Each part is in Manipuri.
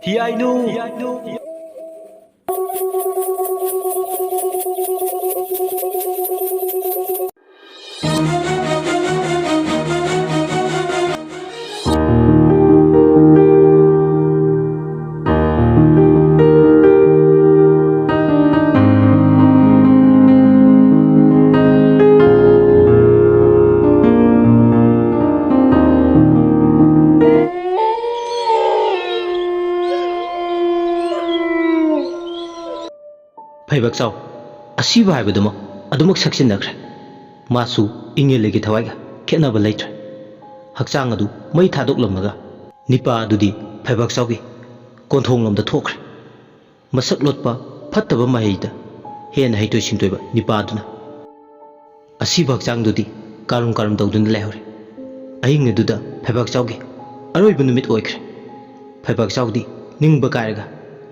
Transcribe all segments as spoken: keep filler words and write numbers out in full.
ꯍꯤꯌꯥꯏꯅꯨ꯫ ꯐꯩꯕꯥꯛꯆꯥꯎ, ꯑꯁꯤꯕ ꯍꯥꯏꯕꯗꯨꯃꯛ ꯑꯗꯨꯃꯛ ꯁꯛꯆꯤꯟꯅꯈ꯭ꯔꯦ꯫ ꯃꯥꯁꯨ ꯏꯪꯉꯦꯜꯂꯩꯒꯤ ꯊꯋꯥꯏꯒ ꯈꯦꯠꯅꯕ ꯂꯩꯇ꯭ꯔꯦ꯫ ꯍꯛꯆꯥꯡ ꯑꯗꯨ ꯃꯩ ꯊꯥꯗꯣꯛꯂꯝꯂꯒ ꯅꯤꯄꯥ ꯑꯗꯨꯗꯤ ꯐꯩꯕꯥꯛꯆꯥꯎꯒꯤ ꯀꯣꯟꯊꯣꯡꯂꯣꯝꯗ ꯊꯣꯛꯈ꯭ꯔꯦ꯫ ꯃꯁꯛ ꯂꯣꯠꯄ ꯐꯠꯇꯕ ꯃꯍꯩꯗ ꯍꯦꯟꯅ ꯍꯩꯊꯣꯏ ꯁꯤꯡꯊꯣꯏꯕ ꯅꯤꯄꯥ ꯑꯗꯨꯅ ꯑꯁꯤꯕ ꯍꯛꯆꯥꯡꯗꯨꯗꯤ ꯀꯥꯔꯨꯝ ꯀꯥꯔꯨꯝ ꯇꯧꯗꯨꯅ ꯂꯩꯍꯧꯔꯦ꯫ ꯑꯍꯤꯡ ꯑꯗꯨꯗ ꯐꯩꯕꯥꯛꯆꯥꯎꯒꯤ ꯑꯔꯣꯏꯕ ꯅꯨꯃꯤꯠ ꯑꯣꯏꯈ꯭ꯔꯦ꯫ ꯐꯩꯕꯥꯛꯆꯥꯎꯗꯤ ꯅꯤꯡꯕ ꯀꯥꯏꯔꯒ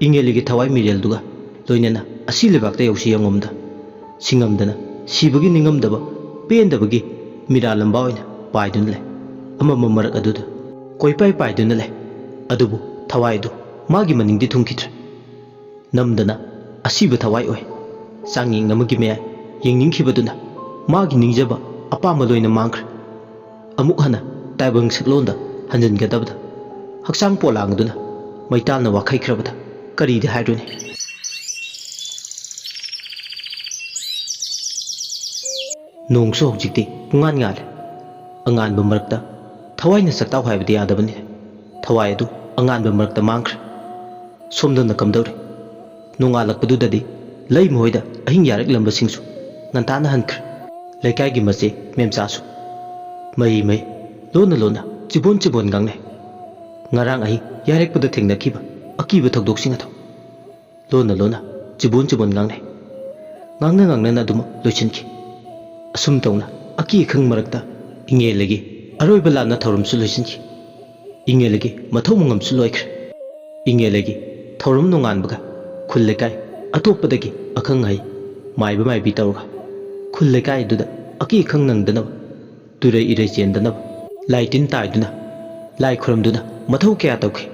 ꯏꯪꯉꯦꯜꯂꯤꯒꯤ ꯊꯋꯥꯏ ꯃꯤꯔꯦꯜꯗꯨꯒ ꯂꯣꯏꯅꯅ ꯑꯁꯤ ꯂꯩꯕꯥꯛꯇ ꯌꯧꯁꯤ ꯌꯦꯡꯉꯝꯗ ꯁꯤꯡꯉꯝꯗꯅ ꯁꯤꯕꯒꯤ ꯅꯤꯡꯉꯝꯗꯕ ꯄꯦꯟꯗꯕꯒꯤ ꯃꯤꯔꯥ ꯂꯝꯕꯥ ꯑꯣꯏꯅ ꯄꯥꯏꯗꯨꯅ ꯂꯩ꯫ ꯑꯃꯝꯕ ꯃꯔꯛ ꯑꯗꯨꯗ ꯀꯣꯏꯄꯥꯏ ꯄꯥꯏꯗꯨꯅ ꯂꯩ꯫ ꯑꯗꯨꯕꯨ ꯊꯋꯥꯏ ꯑꯗꯨ ꯃꯥꯒꯤ ꯃꯅꯤꯡꯗꯤ ꯊꯨꯡꯈꯤꯗ꯭ꯔꯦ꯫ ꯅꯝꯗꯅ ꯑꯁꯤꯕ ꯊꯋꯥꯏ ꯑꯣꯏ꯫ ꯆꯥꯡꯌꯦꯡ ꯑꯃꯒꯤ ꯃꯌꯥꯏ ꯌꯦꯡꯅꯤꯡꯈꯤꯕꯗꯨꯅ ꯃꯥꯒꯤ ꯅꯤꯡꯖꯕ ꯑꯄꯥꯝꯕ ꯂꯣꯏꯅ ꯃꯥꯡꯈ꯭ꯔꯦ꯫ ꯑꯃꯨꯛ ꯍꯟꯅ ꯇꯥꯏꯕꯪ ꯁꯛꯂꯣꯟꯗ ꯍꯟꯖꯤꯟꯒꯗꯕꯗ ꯍꯛꯆꯥꯡ ꯄꯣꯂꯥꯡꯗꯨꯅ ꯃꯩꯇꯥꯜꯅ ꯋꯥꯈꯩꯈ꯭ꯔꯕꯗ ꯀꯔꯤꯗꯤ ꯍꯥꯏꯔꯨꯅꯤ? ꯅꯣꯡꯁꯨ ꯍꯧꯖꯤꯛꯇꯤ ꯄꯨꯡꯉꯥꯟ ꯉꯥꯜꯂꯦ꯫ ꯑꯉꯥꯟꯕ ꯃꯔꯛꯇ ꯊꯋꯥꯏꯅ ꯁꯛꯇꯥꯎ ꯍꯥꯏꯕꯗꯤ ꯌꯥꯗꯕꯅꯤ꯫ ꯊꯋꯥꯏ ꯑꯗꯨ ꯑꯉꯥꯟꯕ ꯃꯔꯛꯇ ꯃꯥꯡꯈ꯭ꯔꯦ꯫ ꯁꯣꯝꯗꯅ ꯀꯝꯗꯧꯔꯤ? ꯅꯣꯡꯉꯥꯜꯂꯛꯄꯗꯨꯗꯗꯤ ꯂꯩꯃ ꯍꯣꯏꯗ ꯑꯍꯤꯡ ꯌꯥꯔꯛꯂꯝꯕꯁꯤꯡꯁꯨ ꯉꯟꯇꯥꯅ ꯍꯟꯈ꯭ꯔꯦ꯫ ꯂꯩꯀꯥꯏꯒꯤ ꯃꯆꯦ ꯃꯦꯝꯆꯥꯁꯨ ꯃꯩ ꯃꯩ ꯂꯣꯟꯅ ꯂꯣꯟꯅ ꯆꯤꯕꯣꯟ ꯆꯤꯕꯣꯟ ꯉꯥꯡꯅꯩ꯫ ꯉꯔꯥꯡ ꯑꯍꯤꯡ ꯌꯥꯔꯛꯄꯗ ꯊꯦꯡꯅꯈꯤꯕ ꯑꯀꯤꯕ ꯊꯧꯗꯣꯛꯁꯤꯡ ꯑꯗꯨ ꯂꯣꯟꯅ ꯂꯣꯟꯅ ꯆꯤꯕꯣꯟ ꯆꯤꯕꯣꯟ ꯉꯥꯡꯅꯩ꯫ ꯉꯥꯡꯅ ꯉꯥꯡꯅꯅ ꯑꯗꯨꯃꯛ ꯂꯣꯏꯁꯤꯟꯈꯤ꯫ ꯑꯁꯨꯝ ꯇꯧꯅ ꯑꯀꯤ ꯑꯈꯪ ꯃꯔꯛꯇ ꯏꯉꯦꯜꯂꯒꯤ ꯑꯔꯣꯏꯕ ꯂꯥꯟꯅ ꯊꯧꯔꯝꯁꯨ ꯂꯣꯏꯁꯤꯟꯈꯤ꯫ ꯏꯉꯦꯜꯂꯒꯤ ꯃꯊꯧ ꯃꯉꯝꯁꯨ ꯂꯣꯏꯈ꯭ꯔꯦ꯫ ꯏꯉꯦꯜꯂꯒꯤ ꯊꯧꯔꯝ ꯅꯣꯡꯉꯥꯟꯕꯒ ꯈꯨꯜ ꯂꯩꯀꯥꯏ ꯑꯇꯣꯞꯄꯗꯒꯤ ꯑꯈꯪ ꯑꯍꯩ ꯃꯥꯏꯕ ꯃꯥꯏꯕꯤ ꯇꯧꯔꯒ ꯈꯨꯜ ꯂꯩꯀꯥꯏ ꯑꯗꯨꯗ ꯑꯀꯤ ꯑꯈꯪ ꯅꯪꯗꯅꯕ ꯇꯨꯔꯩ ꯏꯔꯩ ꯆꯦꯟꯗꯅꯕ ꯂꯥꯏ ꯇꯤꯟ ꯇꯥꯏꯗꯨꯅ ꯂꯥꯏ ꯈꯨꯔꯨꯝꯗꯨꯅ ꯃꯊꯧ ꯀꯌꯥ ꯇꯧꯈꯤ꯫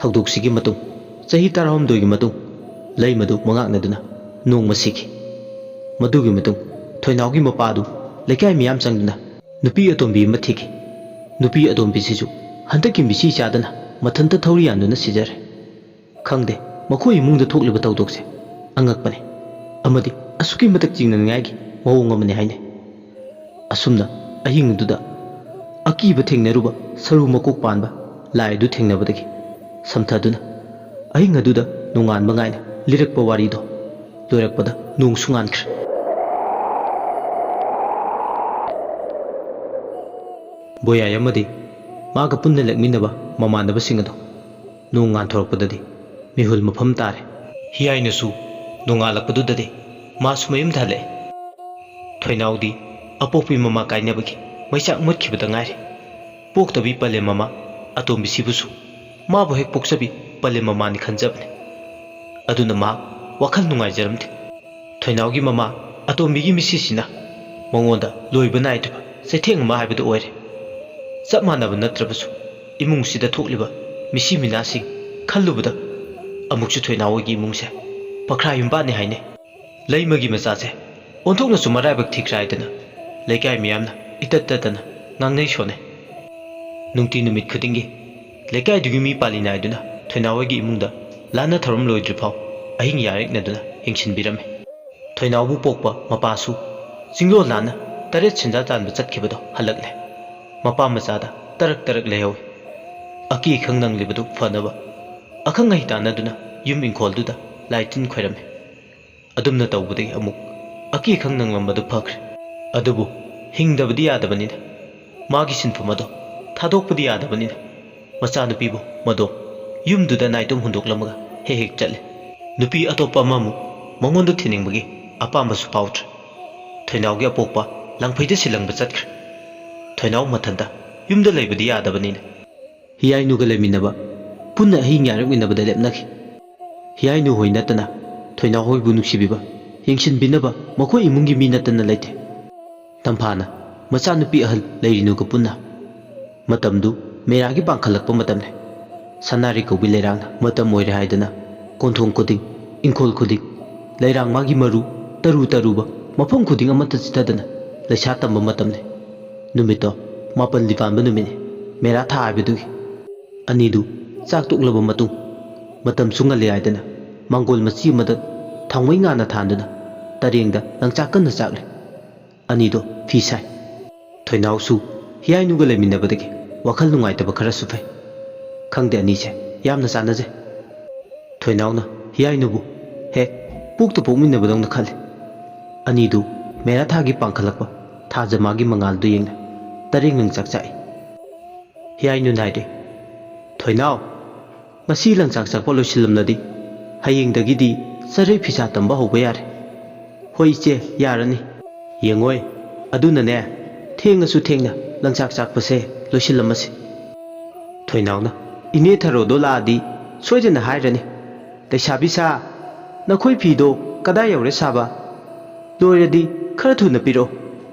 ꯊꯧꯗꯣꯛꯁꯤꯒꯤ ꯃꯇꯨꯡ ꯆꯍꯤ ꯇꯔꯥꯍꯨꯝꯗꯣꯏꯒꯤ ꯃꯇꯨꯡ ꯂꯩꯃꯗꯨ ꯃꯉꯥꯛꯅꯗꯨꯅ ꯅꯣꯡꯃ ꯁꯤꯈꯤ꯫ ꯃꯗꯨꯒꯤ ꯃꯇꯨꯡ ꯊꯣꯏꯅꯥꯎꯒꯤ ꯃꯄꯥꯗꯨ ꯂꯩꯀꯥꯏ ꯃꯤꯌꯥꯝ ꯆꯪꯗꯨꯅ ꯅꯨꯄꯤ ꯑꯇꯣꯝꯕꯤ ꯑꯃ ꯊꯤꯈꯤ꯫ ꯅꯨꯄꯤ ꯑꯇꯣꯝꯕꯤꯁꯤꯁꯨ ꯍꯟꯗꯛꯀꯤ ꯃꯤꯁꯤ ꯆꯥꯗꯅ ꯃꯊꯟꯇ ꯊꯧꯔꯤ ꯌꯥꯟꯗꯨꯅ ꯁꯤꯖꯔꯦ꯫ ꯈꯪꯗꯦ, ꯃꯈꯣꯏ ꯏꯃꯨꯡꯗ ꯊꯣꯛꯂꯤꯕ ꯊꯧꯗꯣꯛꯁꯦ ꯑꯉꯛꯄꯅꯤ꯫ ꯑꯃꯗꯤ ꯑꯁꯨꯛꯀꯤ ꯃꯇꯤꯛ ꯆꯤꯡꯅꯅꯤꯡꯉꯥꯏꯒꯤ ꯃꯑꯣꯡ ꯑꯃꯅꯤ ꯍꯥꯏꯅꯩ꯫ ꯑꯁꯨꯝꯅ ꯑꯍꯤꯡ ꯑꯗꯨꯗ ꯑꯀꯤꯕ ꯊꯦꯡꯅꯔꯨꯕ ꯁꯔꯨ ꯃꯀꯣꯛ ꯄꯥꯟꯕ ꯂꯥꯏ ꯑꯗꯨ ꯊꯦꯡꯅꯕꯗꯒꯤ ꯁꯝꯊꯗꯨꯅ ꯑꯍꯤꯡ ꯑꯗꯨꯗ ꯅꯣꯡꯉꯥꯟꯕ ꯉꯥꯏꯅ ꯂꯤꯔꯛꯄ ꯋꯥꯔꯤꯗꯣ ꯂꯣꯏꯔꯛꯄꯗ ꯅꯣꯡꯁꯨ ꯉꯥꯟꯈ꯭ꯔꯦ꯫ ꯕꯣꯌꯥꯏ ꯑꯃꯗꯤ ꯃꯥꯒ ꯄꯨꯟꯅ ꯂꯦꯛꯃꯤꯟꯅꯕ ꯃꯃꯥꯟꯅꯕꯁꯤꯡ ꯑꯗꯣ ꯅꯣꯡ ꯉꯥꯟꯊꯣꯔꯛꯄꯗꯗꯤ ꯃꯤꯍꯨꯜ ꯃꯐꯝ ꯇꯥꯔꯦ꯫ ꯍꯤꯌꯥꯏꯅꯁꯨ ꯅꯣꯡꯉꯥꯜꯂꯛꯄꯗꯨꯗꯗꯤ ꯃꯥꯁꯨ ꯃꯌꯨꯝꯗ ꯍꯜꯂꯛꯑꯦ꯫ ꯊꯣꯏꯅꯥꯎꯗꯤ ꯑꯄꯣꯛꯄꯤ ꯃꯃꯥ ꯀꯥꯏꯅꯕꯒꯤ ꯃꯩꯆꯥꯛ ꯃꯨꯠꯈꯤꯕꯗ ꯉꯥꯏꯔꯤ꯫ ꯄꯣꯛꯇꯕꯤ ꯄꯂꯦꯝ ꯃꯃꯥ ꯑꯇꯣꯝꯕꯤꯁꯤꯕꯨꯁꯨ ꯃꯥꯕꯨ ꯍꯦꯛ ꯄꯣꯛꯆꯕꯤ ꯄꯂꯦꯝ ꯃꯃꯥꯅꯤ ꯈꯟꯖꯕꯅꯤ꯫ ꯑꯗꯨꯅ ꯃꯍꯥꯛ ꯋꯥꯈꯜ ꯅꯨꯡꯉꯥꯏꯖꯔꯝꯗꯦ꯫ ꯊꯣꯏꯅꯥꯎꯒꯤ ꯃꯃꯥ ꯑꯇꯣꯝꯕꯤꯒꯤ ꯃꯤꯁꯤꯁꯤꯅ ꯃꯉꯣꯟꯗ ꯂꯣꯏꯕ ꯅꯥꯏꯗꯕ ꯆꯩꯊꯦꯡ ꯑꯃ ꯍꯥꯏꯕꯗꯨ ꯑꯣꯏꯔꯦ꯫ ꯆꯞ ꯃꯥꯟꯅꯕ ꯅꯠꯇ꯭ꯔꯕꯁꯨ ꯏꯃꯨꯡꯁꯤꯗ ꯊꯣꯛꯂꯤꯕ ꯃꯤꯁꯤ ꯃꯤꯅꯥꯁꯤꯡ ꯈꯜꯂꯨꯕꯗ ꯑꯃꯨꯛꯁꯨ ꯊꯣꯏꯅꯥꯎ ꯍꯣꯏꯒꯤ ꯏꯃꯨꯡꯁꯦ ꯄꯈ꯭ꯔꯥ ꯌꯨꯝꯕꯥꯟꯅꯤ ꯍꯥꯏꯅꯩ꯫ ꯂꯩꯃꯒꯤ ꯃꯆꯥꯁꯦ ꯑꯣꯟꯊꯣꯛꯅꯁꯨ ꯃꯔꯥꯏꯕꯛ ꯊꯤꯈ꯭ꯔꯦ ꯍꯥꯏꯗꯅ ꯂꯩꯀꯥꯏ ꯃꯤꯌꯥꯝꯅ ꯏꯇꯠ ꯇꯠꯇꯅ ꯉꯥꯡꯅꯩ ꯁꯣꯟꯅꯩ꯫ ꯅꯨꯡꯇꯤ ꯅꯨꯃꯤꯠ ꯈꯨꯗꯤꯡꯒꯤ ꯂꯩꯀꯥꯏꯗꯨꯒꯤ ꯃꯤ ꯄꯥꯜꯂꯤ ꯅꯥꯏꯗꯨꯅ ꯊꯣꯏꯅꯥꯎ ꯍꯣꯏꯒꯤ ꯏꯃꯨꯡꯗ ꯂꯥꯟꯅ ꯊꯧꯔꯝ ꯂꯣꯏꯗ꯭ꯔꯤꯐꯥꯎ ꯑꯍꯤꯡ ꯌꯥꯔꯦꯛꯅꯗꯨꯅ ꯌꯦꯡꯁꯤꯟꯕꯤꯔꯝꯃꯤ꯫ ꯊꯣꯏꯅꯥꯎꯕꯨ ꯄꯣꯛꯄ ꯃꯄꯥꯁꯨ ꯆꯤꯡꯂꯣꯜ ꯂꯥꯟꯅ ꯇꯔꯦꯠ ꯁꯦꯟꯖꯥ ꯇꯥꯟꯕ ꯆꯠꯈꯤꯕꯗꯣ ꯍꯜꯂꯛꯂꯦ꯫ ꯃꯄꯥ ꯃꯆꯥꯗ ꯇꯔꯛ ꯇꯔꯛ ꯂꯩꯍꯧꯏ꯫ ꯑꯀꯤ ꯑꯈꯪ ꯅꯪꯂꯤꯕꯗꯨ ꯐꯅꯕ ꯑꯈꯪ ꯑꯍꯩ ꯇꯥꯟꯅꯗꯨꯅ ꯌꯨꯝ ꯏꯪꯈꯣꯜꯗꯨꯗ ꯂꯥꯏ ꯇꯤꯟ ꯈꯣꯏꯔꯝꯃꯤ꯫ ꯑꯗꯨꯝꯅ ꯇꯧꯕꯗꯒꯤ ꯑꯃꯨꯛ ꯑꯀꯤ ꯑꯈꯪ ꯅꯪꯂꯝꯕꯗꯨ ꯐꯈ꯭ꯔꯦ꯫ ꯑꯗꯨꯕꯨ ꯍꯤꯡꯗꯕꯗꯤ ꯌꯥꯗꯕꯅꯤꯅ, ꯃꯥꯒꯤ ꯁꯤꯟꯐꯝ ꯑꯗꯣ ꯊꯥꯗꯣꯛꯄꯗꯤ ꯌꯥꯗꯕꯅꯤꯅ, ꯃꯆꯥꯅꯨꯄꯤꯕꯨ ꯃꯗꯣ ꯌꯨꯝꯗꯨꯗ ꯅꯥꯏꯇꯣꯝ ꯍꯨꯟꯗꯣꯛꯂꯝꯃꯒ ꯍꯦꯛ ꯍꯦꯛ ꯆꯠꯂꯦ꯫ ꯅꯨꯄꯤ ꯑꯇꯣꯞꯄ ꯑꯃꯃꯨꯛ ꯃꯉꯣꯟꯗ ꯊꯤꯅꯤꯡꯕꯒꯤ ꯑꯄꯥꯝꯕꯁꯨ ꯐꯥꯎꯗ꯭ꯔꯦ꯫ ꯊꯣꯏꯅꯥꯎꯒꯤ ꯑꯄꯣꯛꯄ ꯂꯥꯡꯐꯩꯗ ꯁꯤꯜꯂꯪꯕ ꯆꯠꯈ꯭ꯔꯦ꯫ ꯊꯣꯏꯅꯥꯎ ꯃꯊꯟꯇ ꯌꯨꯝꯗ ꯂꯩꯕꯗꯤ ꯌꯥꯗꯕꯅꯤꯅ, ꯍꯤꯌꯥꯏꯅꯨꯒ ꯂꯩꯃꯤꯟꯅꯕ, ꯄꯨꯟꯅ ꯑꯍꯤꯡ ꯌꯥꯔꯛꯃꯤꯟꯅꯕꯗ ꯂꯦꯞꯅꯈꯤ꯫ ꯍꯤꯌꯥꯏꯅꯨ ꯍꯣꯏ ꯅꯠꯇꯅ ꯊꯣꯏꯅꯥꯎ ꯍꯣꯏꯕꯨ ꯅꯨꯡꯁꯤꯕꯤꯕ, ꯌꯦꯡꯁꯤꯟꯕꯤꯅꯕ ꯃꯈꯣꯏ ꯏꯃꯨꯡꯒꯤ ꯃꯤ ꯅꯠꯇꯅ ꯂꯩꯇꯦ꯫ ꯇꯝꯐꯥꯅ ꯃꯆꯥꯅꯨꯄꯤ ꯑꯍꯜ ꯂꯩꯔꯤꯅꯨꯒ ꯄꯨꯟꯅ꯫ ꯃꯇꯝꯗꯨ ꯃꯦꯔꯥꯒꯤ ꯄꯥꯡꯈꯠꯂꯛꯄ ꯃꯇꯝꯅꯤ꯫ ꯁꯅꯥꯔꯩ ꯀꯧꯕꯤ ꯂꯩꯔꯥꯡꯅ ꯃꯇꯝ ꯑꯣꯏꯔꯦ ꯍꯥꯏꯗꯅ ꯀꯣꯟꯊꯣꯡ ꯈꯨꯗꯤꯡ, ꯏꯪꯈꯣꯜ ꯈꯨꯗꯤꯡ, ꯂꯩꯔꯥꯡ ꯃꯥꯒꯤ ꯃꯔꯨ ꯇꯔꯨ ꯇꯔꯨꯕ ꯃꯐꯝ ꯈꯨꯗꯤꯡ ꯑꯃꯠꯇ ꯆꯤꯊꯗꯅ ꯂꯩꯁꯥ ꯇꯝꯕ ꯃꯇꯝꯅꯤ꯫ ꯅꯨꯃꯤꯠꯇꯣ ꯃꯥꯄꯜꯗꯤ ꯄꯥꯟꯕ ꯅꯨꯃꯤꯠꯅꯤ, ꯃꯦꯔꯥ ꯊꯥ ꯍꯥꯏꯕꯗꯨꯒꯤ꯫ ꯑꯅꯤꯗꯨ ꯆꯥꯛ ꯇꯣꯛꯂꯕ ꯃꯇꯨꯡ, ꯃꯇꯝꯁꯨ ꯉꯜꯂꯤ ꯍꯥꯏꯗꯅ ꯃꯥꯡꯒꯣꯜ ꯃꯆꯤ ꯑꯃꯗ ꯊꯥꯎꯃꯩ ꯉꯥꯅ ꯊꯥꯟꯗꯨꯅ ꯇꯔꯦꯡꯗ ꯂꯪꯆꯥꯛ ꯀꯟꯅ ꯆꯥꯛꯂꯤ꯫ ꯑꯅꯤꯗꯣ ꯐꯤ ꯁꯥꯏ꯫ ꯊꯣꯏꯅꯥꯎꯁꯨ ꯍꯤꯌꯥꯏꯅꯨꯒ ꯂꯩꯃꯤꯟꯅꯕꯗꯒꯤ ꯋꯥꯈꯜ ꯅꯨꯡꯉꯥꯏꯇꯕ ꯈꯔꯁꯨ ꯐꯩ꯫ ꯈꯪꯗꯦ, ꯑꯅꯤꯁꯦ ꯌꯥꯝꯅ ꯆꯥꯟꯅꯖꯩ꯫ ꯊꯣꯏꯅꯥꯎꯅ ꯍꯤꯌꯥꯏꯅꯨꯕꯨ ꯍꯦꯛ ꯄꯣꯛꯇ ꯄꯣꯛꯃꯤꯟꯅꯕꯗꯧꯅ ꯈꯜꯂꯤ꯫ ꯑꯅꯤꯗꯨ ꯃꯦꯔꯥ ꯊꯥꯒꯤ ꯄꯥꯡꯈꯠꯂꯛꯄ ꯊꯥꯖ ꯃꯥꯒꯤ ꯃꯉꯥꯜꯗꯨ ꯌꯦꯡꯅ ꯇꯔꯦꯡ ꯂꯪꯆꯥꯛ ꯆꯥꯛꯏ꯫ ꯍꯤꯌꯥꯏꯅꯨ ꯅꯥꯏꯔꯦ꯫ ꯊꯣꯏꯅꯥꯎ, ꯉꯁꯤ ꯂꯪꯆꯥꯛ ꯆꯥꯛꯄ ꯂꯣꯏꯁꯤꯜꯂꯝꯂꯗꯤ ꯍꯌꯦꯡꯗꯒꯤꯗꯤ ꯆꯔꯩ ꯐꯤꯁꯥ ꯇꯝꯕ ꯍꯧꯕ ꯌꯥꯔꯦ꯫ ꯍꯣꯏ ꯏꯆꯦ, ꯌꯥꯔꯅꯤ꯫ ꯌꯦꯡꯉꯣꯏ, ꯑꯗꯨꯅꯅꯦ, ꯊꯦꯡꯉꯁꯨ ꯊꯦꯡꯅ ꯂꯪꯆꯥꯛ ꯆꯥꯛꯄꯁꯦ ꯂꯣꯏꯁꯤꯜꯂꯝꯃꯁꯤ꯫ ꯊꯣꯏꯅꯥꯎꯅ, ꯏꯅꯦ ꯊꯔꯣꯗꯣ ꯂꯥꯛꯑꯗꯤ ꯁꯣꯏꯗꯅ ꯍꯥꯏꯔꯅꯤ, "ꯂꯩꯁꯥꯕꯤ ꯁꯥ, ꯅꯈꯣꯏ ꯐꯤꯗꯣ ꯀꯗꯥꯏ ꯌꯧꯔꯦ ꯁꯥꯕ? ꯂꯣꯏꯔꯗꯤ ꯈꯔ ꯊꯨꯅ ꯄꯤꯔꯛꯑꯣ"꯫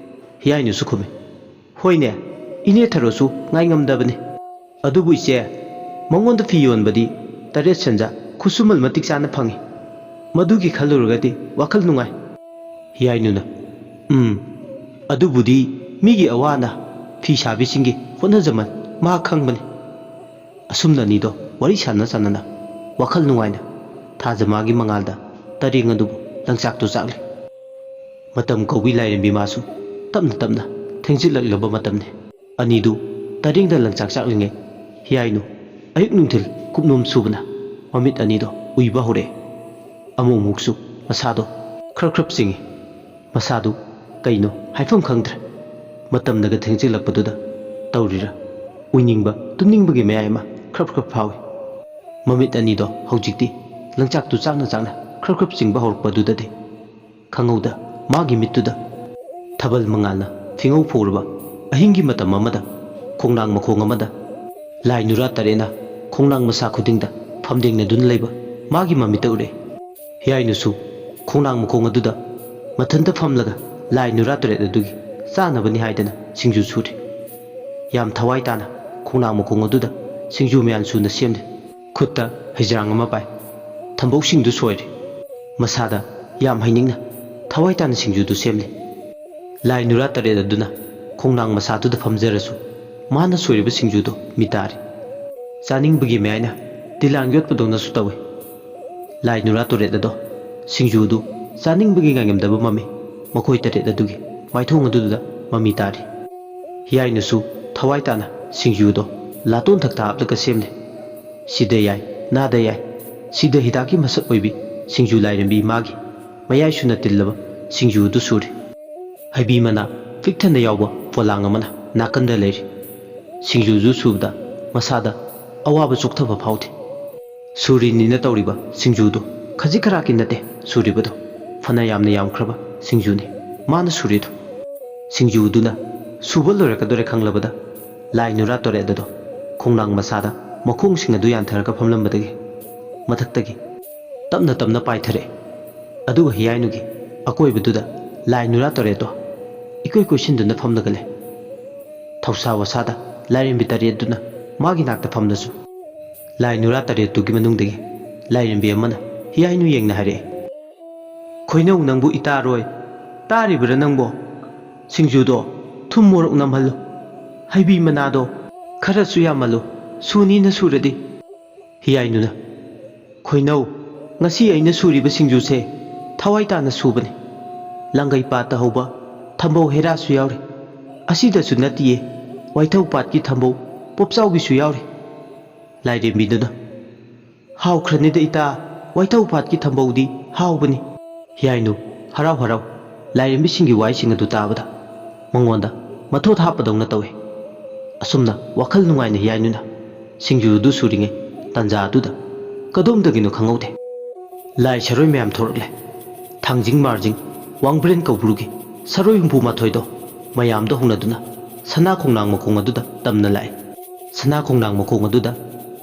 ꯍꯤꯌꯥꯏꯅꯨꯁꯨ ꯈꯨꯝꯃꯤ, "ꯍꯣꯏꯅꯦ, ꯏꯅꯦ ꯊꯔꯣꯁꯨ ꯉꯥꯏ ꯉꯝꯗꯕꯅꯤ꯫ ꯑꯗꯨꯕꯨ ꯏꯆꯦ, ꯃꯉꯣꯟꯗ ꯐꯤ ꯌꯣꯟꯕꯗꯤ ꯇꯔꯦꯠ ꯁꯦꯟꯖꯥ ꯈꯨꯠꯁꯨꯃꯜ ꯃꯇꯤꯛ ꯆꯥꯅ ꯐꯪꯏ꯫ ꯃꯗꯨꯒꯤ ꯈꯜꯂꯨꯔꯒꯗꯤ ꯋꯥꯈꯜ ꯅꯨꯡꯉꯥꯏ"꯫ ꯍꯤꯌꯥꯏꯅꯨꯅ, "ꯎꯝ, ꯑꯗꯨꯕꯨꯗꯤ ꯃꯤꯒꯤ ꯑꯋꯥ ꯑꯅꯥ, ꯐꯤ ꯁꯥꯕꯤꯁꯤꯡꯒꯤ ꯍꯣꯠꯅꯖꯃꯟ ꯃꯍꯥꯛ ꯈꯪꯕꯅꯤ"꯫ ꯑꯁꯨꯝꯅ ꯑꯅꯤꯗꯣ ꯋꯥꯔꯤ ꯁꯥꯟꯅ ꯁꯥꯟꯅꯅ ꯋꯥꯈꯜ ꯅꯨꯡꯉꯥꯏꯅ ꯊꯥꯖ ꯃꯥꯒꯤ ꯃꯉꯥꯜꯗ ꯇꯔꯦꯡ ꯑꯗꯨꯕꯨ ꯂꯪꯆꯥꯛꯇꯨ ꯆꯥꯛꯂꯤ꯫ ꯃꯇꯝ ꯀꯧꯕꯤ ꯂꯥꯏꯔꯦꯝꯕꯤ ꯃꯥꯁꯨ ꯇꯞꯅ ꯇꯞꯅ ꯊꯦꯡꯖꯤꯜꯂꯛꯂꯕ ꯃꯇꯝꯅꯤ꯫ ꯑꯅꯤꯗꯨ ꯇꯔꯦꯡꯗ ꯂꯪꯆꯥꯛ ꯆꯥꯛꯂꯤꯉꯩ ꯍꯤꯌꯥꯏꯅꯨ ꯑꯌꯨꯛ ꯅꯨꯡꯊꯤꯜ ꯀꯨꯞꯅꯣꯝ ꯁꯨꯕꯅ ꯃꯃꯤꯠ ꯑꯅꯤꯗꯣ ꯎꯏꯕ ꯍꯧꯔꯛꯑꯦ꯫ ꯑꯃꯨꯛ ꯑꯃꯨꯛꯁꯨ ꯃꯁꯥꯗꯣ ꯈ꯭ꯔꯞ ꯈ꯭ꯔꯞ ꯆꯤꯡꯏ꯫ ꯃꯁꯥꯗꯨ ꯀꯩꯅꯣ ꯍꯥꯏꯐꯝ ꯈꯪꯗ꯭ꯔꯦ꯫ ꯃꯇꯝꯅꯒ ꯊꯦꯡꯖꯤꯜꯂꯛꯄꯗꯨꯗ ꯇꯧꯔꯤꯔꯥ, ꯎꯏꯅꯤꯡꯕ ꯇꯨꯝꯅꯤꯡꯕꯒꯤ ꯃꯌꯥꯏ ꯑꯃ ꯈ꯭ꯔꯞ ꯈ꯭ꯔꯞ ꯐꯥꯎꯏ꯫ ꯃꯃꯤꯠ ꯑꯅꯤꯗꯣ ꯍꯧꯖꯤꯛꯇꯤ ꯂꯪꯆꯥꯛꯇꯨ ꯆꯥꯛꯅ ꯆꯥꯛꯅ ꯈ꯭ꯔꯞ ꯈ꯭ꯔꯞ ꯆꯤꯡꯕ ꯍꯧꯔꯛꯄꯗꯨꯗꯗꯤ ꯈꯪꯍꯧꯗ ꯃꯥꯒꯤ ꯃꯤꯠꯇꯨꯗ ꯊꯥꯕꯜ ꯃꯉꯥꯜꯅ ꯐꯤꯉꯧ ꯐꯧꯔꯕ ꯑꯍꯤꯡꯒꯤ ꯃꯇꯝ ꯑꯃꯗ ꯈꯣꯡꯅꯥꯡ ꯃꯈꯣꯡ ꯑꯃꯗ ꯂꯥꯏ ꯅꯨꯔꯥ ꯇꯔꯦꯠꯅ ꯈꯣꯡꯅꯥꯡ ꯃꯁꯥ ꯈꯨꯗꯤꯡꯗ ꯐꯝꯗꯦꯡꯅꯗꯨꯅ ꯂꯩꯕ ꯃꯥꯒꯤ ꯃꯃꯤꯠꯇ ꯎꯔꯦ꯫ ꯍꯤꯌꯥꯏꯅꯨꯁꯨ ꯈꯣꯡꯅꯥꯡ ꯃꯈꯣꯡ ꯑꯗꯨꯗ ꯃꯊꯟꯇ ꯐꯝꯂꯒ ꯂꯥꯏ ꯅꯨꯔꯥ ꯇꯔꯦꯠ ꯑꯗꯨꯒꯤ ꯆꯥꯅꯕꯅꯤ ꯍꯥꯏꯗꯅ ꯁꯤꯡꯖꯨ ꯁꯨꯔꯤ꯫ ꯌꯥꯝ ꯊꯋꯥꯏ ꯇꯥꯅ ꯈꯣꯡꯅꯥꯡ ꯃꯈꯣꯡ ꯑꯗꯨꯗ ꯁꯤꯡꯖꯨ ꯃꯌꯥꯟ ꯁꯨꯅ ꯁꯦꯝꯂꯤ꯫ ꯈꯨꯠꯇ ꯍꯩꯖ꯭ꯔꯥꯡ ꯑꯃ ꯄꯥꯏ꯫ ꯊꯝꯕꯧꯁꯤꯡꯗꯨ ꯁꯣꯏꯔꯤ꯫ ꯃꯁꯥꯗ ꯌꯥꯝ ꯍꯩꯅꯤꯡꯅ ꯊꯋꯥꯏ ꯇꯥꯅ ꯁꯤꯡꯖꯨꯗꯨ ꯁꯦꯝꯂꯤ꯫ ꯂꯥꯏ ꯅꯨꯔꯥ ꯇꯔꯦꯠ ꯑꯗꯨꯅ ꯈꯣꯡꯅꯥꯡ ꯃꯁꯥꯗꯨꯗ ꯐꯝꯖꯔꯁꯨ ꯃꯥꯅ ꯁꯣꯏꯔꯤꯕ ꯁꯤꯡꯖꯨꯗꯣ ꯃꯤꯇꯥꯔꯤ꯫ ꯆꯥꯅꯤꯡꯕꯒꯤ ꯃꯌꯥꯏꯅ ꯇꯤꯂꯥꯟ ꯌꯣꯠꯄꯗꯧꯅꯁꯨ ꯇꯧꯏ꯫ ꯂꯥꯏ ꯅꯨꯔꯥ ꯇꯔꯦꯠ ꯑꯗꯣ ꯁꯤꯡꯖꯨꯗꯨ ꯆꯥꯅꯤꯡꯕꯒꯤ ꯉꯥꯏꯉꯝꯗꯕ ꯃꯃꯤ ꯃꯈꯣꯏ ꯇꯔꯦꯠ ꯑꯗꯨꯒꯤ ꯃꯥꯏꯊꯣꯡ ꯑꯗꯨꯗ ꯃꯃꯤ ꯇꯥꯔꯤ꯫ ꯍꯤꯌꯥꯏꯅꯨꯁꯨ ꯊꯋꯥꯏ ꯇꯥꯅ ꯁꯤꯡꯖꯨꯗꯣ ꯂꯥꯇꯣꯟ ꯊꯛꯇ ꯍꯥꯞꯂꯒ ꯁꯦꯝꯂꯦ꯫ ꯁꯤꯗ ꯌꯥꯏ, ꯅꯥꯗ ꯌꯥꯏ, ꯁꯤꯗ ꯍꯤꯗꯥꯛꯀꯤ ꯃꯁꯛ ꯑꯣꯏꯕꯤ ꯁꯤꯡꯖꯨ ꯂꯥꯏꯔꯦꯝꯕꯤ ꯃꯥꯒꯤ ꯃꯌꯥꯏ ꯁꯨꯅ ꯇꯤꯜꯂꯕ ꯁꯤꯡꯖꯨ ꯑꯗꯨ ꯁꯨꯔꯤ꯫ ꯍꯩꯕꯤ ꯃꯅꯥ ꯄꯤꯛ ꯊꯟꯅ ꯌꯥꯎꯕ ꯄꯣꯂꯥꯡ ꯑꯃꯅ ꯅꯥꯀꯟꯗ ꯂꯩꯔꯤ꯫ ꯁꯤꯡꯖꯨꯗꯨ ꯁꯨꯕꯗ ꯃꯁꯥꯗ ꯑꯋꯥꯕ ꯆꯣꯛꯊꯕ ꯐꯥꯎꯗꯦ꯫ ꯁꯨꯔꯤꯅꯤꯅ ꯇꯧꯔꯤꯕ ꯁꯤꯡꯖꯨꯗꯨ ꯈꯖꯤꯛ ꯈꯔꯥꯛꯀꯤ ꯅꯠꯇꯦ ꯁꯨꯔꯤꯕꯗꯣ, ꯐꯅ ꯌꯥꯝꯅ ꯌꯥꯝꯈ꯭ꯔꯕ ꯁꯤꯡꯖꯨꯅꯤ ꯃꯥꯅ ꯁꯨꯔꯤꯗꯨ꯫ ꯁꯤꯡꯖꯨꯗꯨꯅ ꯁꯨꯕ ꯂꯣꯏꯔꯛꯀꯗꯣꯔꯦ ꯈꯪꯂꯕꯗ ꯂꯥꯏ ꯅꯨꯔꯥ ꯇꯣꯔꯦꯠ ꯑꯗꯣ ꯈꯣꯡꯅꯥꯡ ꯃꯁꯥꯗ ꯃꯈꯣꯡꯁꯤꯡ ꯑꯗꯨ ꯌꯥꯟꯊꯔꯒ ꯐꯝꯂꯝꯕꯗꯒꯤ ꯃꯊꯛꯇꯒꯤ ꯇꯞꯅ ꯇꯞꯅ ꯄꯥꯏꯊꯔꯛꯑꯦ꯫ ꯑꯗꯨꯒ ꯍꯤꯌꯥꯏꯅꯨꯒꯤ ꯑꯀꯣꯏꯕꯗꯨꯗ ꯂꯥꯏ ꯅꯨꯔꯥ ꯇꯣꯔꯦꯠꯇꯣ ꯏꯀꯣꯏ ꯀꯣꯏꯁꯤꯟꯗꯨꯅ ꯐꯝꯂꯒ ꯂꯩ꯫ ꯊꯧꯁꯥ ꯋꯥꯁꯥꯗ ꯂꯥꯏꯔꯦꯝꯕꯤ ꯇꯔꯦꯠꯇꯨꯅ ꯃꯥꯒꯤ ꯅꯥꯛꯇ ꯐꯝꯂꯁꯨ ꯂꯥꯏ ꯅꯨꯔꯥ ꯇꯔꯦꯠꯇꯨꯒꯤ ꯃꯅꯨꯡꯗꯒꯤ ꯂꯥꯏꯔꯦꯝꯕꯤ ꯑꯃꯅ ꯍꯤꯌꯥꯏꯅꯨ ꯌꯦꯡꯅ ꯍꯥꯏꯔꯛꯑꯦ, "ꯈꯣꯏꯅꯧ ꯅꯪꯕꯨ ꯏꯇꯥꯔꯣꯏ, ꯇꯥꯔꯤꯕ꯭ꯔꯥ ꯅꯪꯕꯣ? ꯁꯤꯡꯖꯨꯗꯣ ꯊꯨꯝ ꯃꯣꯔꯣꯛ ꯅꯝꯍꯜꯂꯨ, ꯍꯩꯕꯤ ꯃꯅꯥꯗꯣ ꯈꯔꯁꯨ ꯌꯥꯝꯍꯜꯂꯨ, ꯁꯨꯅꯤꯅ ꯁꯨꯔꯗꯤ?" ꯍꯤꯌꯥꯏꯅꯨꯅ, "ꯈꯣꯏꯅꯧ, ꯉꯁꯤ ꯑꯩꯅ ꯁꯨꯔꯤꯕ ꯁꯤꯡꯖꯨꯁꯦ ꯊꯋꯥꯏ ꯇꯥꯅ ꯁꯨꯕꯅꯤ꯫ ꯂꯪꯒꯩ ꯄꯥꯠꯇ ꯍꯧꯕ ꯊꯝꯕꯧ ꯍꯩꯔꯥꯁꯨ ꯌꯥꯎꯔꯤ꯫ ꯑꯁꯤꯗꯁꯨ ꯅꯠꯇꯤꯌꯦ, ꯋꯥꯏꯊꯧ ꯄꯥꯠꯀꯤ ꯊꯝꯕꯧ ꯄꯣꯞꯆꯥꯎꯕꯤꯁꯨ ꯌꯥꯎꯔꯤ꯫" ꯂꯥꯏꯔꯦꯝꯕꯤꯗꯨꯅ, "ꯍꯥꯎꯈ꯭ꯔꯅꯤꯗ ꯏꯇꯥ, ꯋꯥꯏꯊꯧ ꯄꯥꯠꯀꯤ ꯊꯝꯕꯧꯗꯤ ꯍꯥꯎꯕꯅꯤ꯫" ꯍꯤꯌꯥꯏꯅꯨ ꯍꯔꯥꯎ ꯍꯔꯥꯎ ꯂꯥꯏꯔꯦꯝꯕꯤꯁꯤꯡꯒꯤ ꯋꯥꯍꯩꯁꯤꯡ ꯑꯗꯨ ꯇꯥꯕꯗ ꯃꯉꯣꯟꯗ ꯃꯊꯣꯠ ꯍꯥꯞꯄꯗꯧꯅ ꯇꯧꯏ꯫ ꯑꯁꯨꯝꯅ ꯋꯥꯈꯜ ꯅꯨꯡꯉꯥꯏꯅ ꯍꯤꯌꯥꯏꯅꯨꯅ ꯁꯤꯡꯖꯨ ꯑꯗꯨ ꯁꯨꯔꯤꯉꯩ ꯇꯥꯟꯖꯥ ꯑꯗꯨꯗ ꯀꯗꯣꯝꯗꯒꯤꯅꯣ ꯈꯪꯍꯧꯗꯦ꯫ ꯂꯥꯏ ꯁꯔꯣꯏ ꯃꯌꯥꯝ ꯊꯣꯔꯛꯂꯦ꯫ ꯊꯥꯡꯖꯤꯡ ꯃꯥꯔꯖꯤꯡ, ꯋꯥꯡꯕ꯭ꯔꯦꯟ ꯀꯧꯕ꯭ꯔꯨꯒꯤ ꯁꯔꯣꯏ ꯍꯨꯝꯐꯨ ꯃꯥꯊꯣꯏꯗꯣ ꯃꯌꯥꯝꯗ ꯍꯧꯅꯗꯨꯅ ꯁꯅꯥ ꯈꯣꯡꯅꯥꯡ ꯃꯈꯣꯡ ꯑꯗꯨꯗ ꯇꯝꯅ ꯂꯥꯛꯏ꯫ ꯁꯅꯥ ꯈꯣꯡꯅꯥꯡ ꯃꯈꯣꯡ ꯑꯗꯨꯗ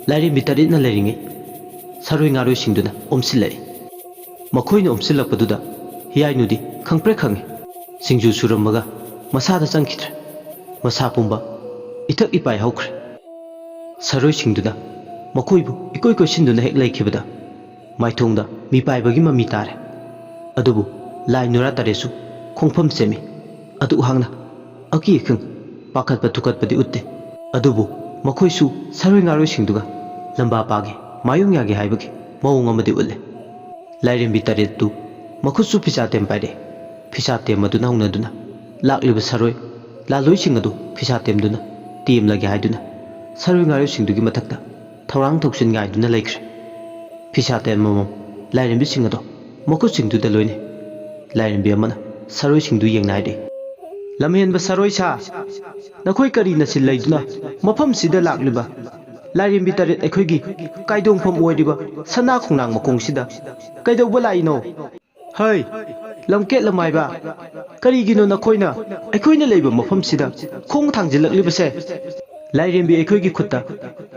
ꯂꯥꯏꯔꯦꯝꯕꯤ ꯇꯔꯦꯠꯅ ꯂꯩꯔꯤꯉꯩ ꯁꯔꯣꯏ ꯉꯥꯔꯣꯏꯁꯤꯡꯗꯨꯅ ꯑꯣꯝꯁꯤꯜꯂꯛꯏ꯫ ꯃꯈꯣꯏꯅ ꯑꯣꯝꯁꯤꯜꯂꯛꯄꯗꯨꯗ ꯍꯤꯌꯥꯏꯅꯨꯗꯤ ꯈꯪꯄ꯭ꯔꯦꯛ ꯈꯪꯉꯤ꯫ ꯁꯤꯡꯖꯨ ꯁꯨꯔꯝꯕꯒ ꯃꯁꯥꯗ ꯆꯪꯈꯤꯗ꯭ꯔꯦ꯫ ꯃꯁꯥ ꯄꯨꯝꯕ ꯏꯊꯛ ꯏꯄꯥꯏ ꯍꯧꯈ꯭ꯔꯦ꯫ ꯁꯥꯔꯣꯏꯁꯤꯡꯗꯨꯅ ꯃꯈꯣꯏꯕꯨ ꯏꯀꯣꯏ ꯀꯣꯏꯁꯤꯟꯗꯨꯅ ꯍꯦꯛ ꯂꯩꯈꯤꯕꯗ ꯃꯥꯏꯊꯣꯡꯗ ꯃꯤꯄꯥꯏꯕꯒꯤ ꯃꯃꯤ ꯇꯥꯔꯦ꯫ ꯑꯗꯨꯕꯨ ꯂꯥꯏ ꯅꯨꯔꯥ ꯇꯔꯦꯠꯁꯨ ꯈꯣꯡꯐꯝ ꯁꯦꯝꯃꯤ꯫ ꯑꯗꯨꯛ ꯍꯥꯡꯅ ꯑꯀꯤ ꯑꯈꯪ ꯄꯥꯈꯠꯄ ꯊꯨꯀꯠꯄꯗꯤ ꯎꯠꯇꯦ꯫ ꯑꯗꯨꯕꯨ ꯃꯈꯣꯏꯁꯨ ꯁꯥꯔꯣꯏ ꯉꯥꯔꯣꯏꯁꯤꯡꯗꯨꯒ ꯂꯝꯕꯥ ꯄꯥꯒꯦ, ꯃꯥꯌꯣꯡ ꯌꯥꯒꯦ ꯍꯥꯏꯕꯒꯤ ꯃꯑꯣꯡ ꯑꯃꯗꯤ ꯎꯠꯂꯦ꯫ ꯂꯥꯏꯔꯦꯝꯕꯤ ꯇꯔꯦꯠꯇꯨ ꯃꯈꯨꯠꯁꯨ ꯐꯤꯁꯥ ꯇꯦꯝ ꯄꯥꯏꯔꯦ꯫ ꯐꯤꯁꯥ ꯇꯦꯝ ꯑꯗꯨꯅ ꯍꯧꯅꯗꯨꯅ ꯂꯥꯛꯂꯤꯕ ꯁꯥꯔꯣꯏ ꯂꯥꯂꯣꯏꯁꯤꯡ ꯑꯗꯨ ꯐꯤꯁꯥ ꯇꯦꯝꯗꯨꯅ ꯇꯦꯝꯂꯒꯦ ꯍꯥꯏꯗꯨꯅ ꯁꯥꯔꯣꯏ ꯉꯥꯔꯣꯏꯁꯤꯡꯗꯨꯒꯤ ꯃꯊꯛꯇ ꯊꯧꯔꯥꯡ ꯊꯧꯁꯤꯟ ꯉꯥꯏꯗꯨꯅ ꯂꯩꯈ꯭ꯔꯦ꯫ ꯐꯤꯁꯥ ꯇꯦꯝ ꯑꯃꯃꯝ ꯂꯥꯏꯔꯦꯝꯕꯤꯁꯤꯡ ꯑꯗꯣ ꯃꯈꯨꯠꯁꯤꯡꯗꯨꯗ ꯂꯣꯏꯅꯩ꯫ ꯂꯥꯏꯔꯦꯝꯕꯤ ꯑꯃꯅ ꯁꯥꯔꯣꯏꯁꯤꯡꯗꯨ ꯌꯦꯡꯅꯥꯏꯔꯤ꯫ "ꯂꯝꯍꯦꯟꯕ ꯁꯥꯔꯣꯏ ꯁꯥ, ꯅꯈꯣꯏ ꯀꯔꯤ ꯅꯁꯤꯜ ꯂꯩꯗꯨꯅ ꯃꯐꯝꯁꯤꯗ ꯂꯥꯛꯂꯤꯕ? ꯂꯥꯏꯔꯦꯝꯕꯤ ꯇꯔꯦꯠ ꯑꯩꯈꯣꯏꯒꯤ ꯀꯥꯏꯗꯣꯡꯐꯝ ꯑꯣꯏꯔꯤꯕ ꯁꯅꯥ ꯈꯣꯡꯅꯥꯡ ꯃꯈꯣꯡꯁꯤꯗ ꯀꯩꯗꯧꯕ ꯂꯥꯛꯏꯅꯣ? ꯍꯩ, ꯂꯝꯀꯦꯠ ꯂꯝꯃꯥꯏꯕ, ꯀꯔꯤꯒꯤꯅꯣ ꯅꯈꯣꯏꯅ ꯑꯩꯈꯣꯏꯅ ꯂꯩꯕ ꯃꯐꯝꯁꯤꯗ ꯈꯣꯡ ꯊꯥꯡꯖꯤꯜꯂꯛꯂꯤꯕꯁꯦ? ꯂꯥꯏꯔꯦꯝꯕꯤ ꯑꯩꯈꯣꯏꯒꯤ ꯈꯨꯠꯇ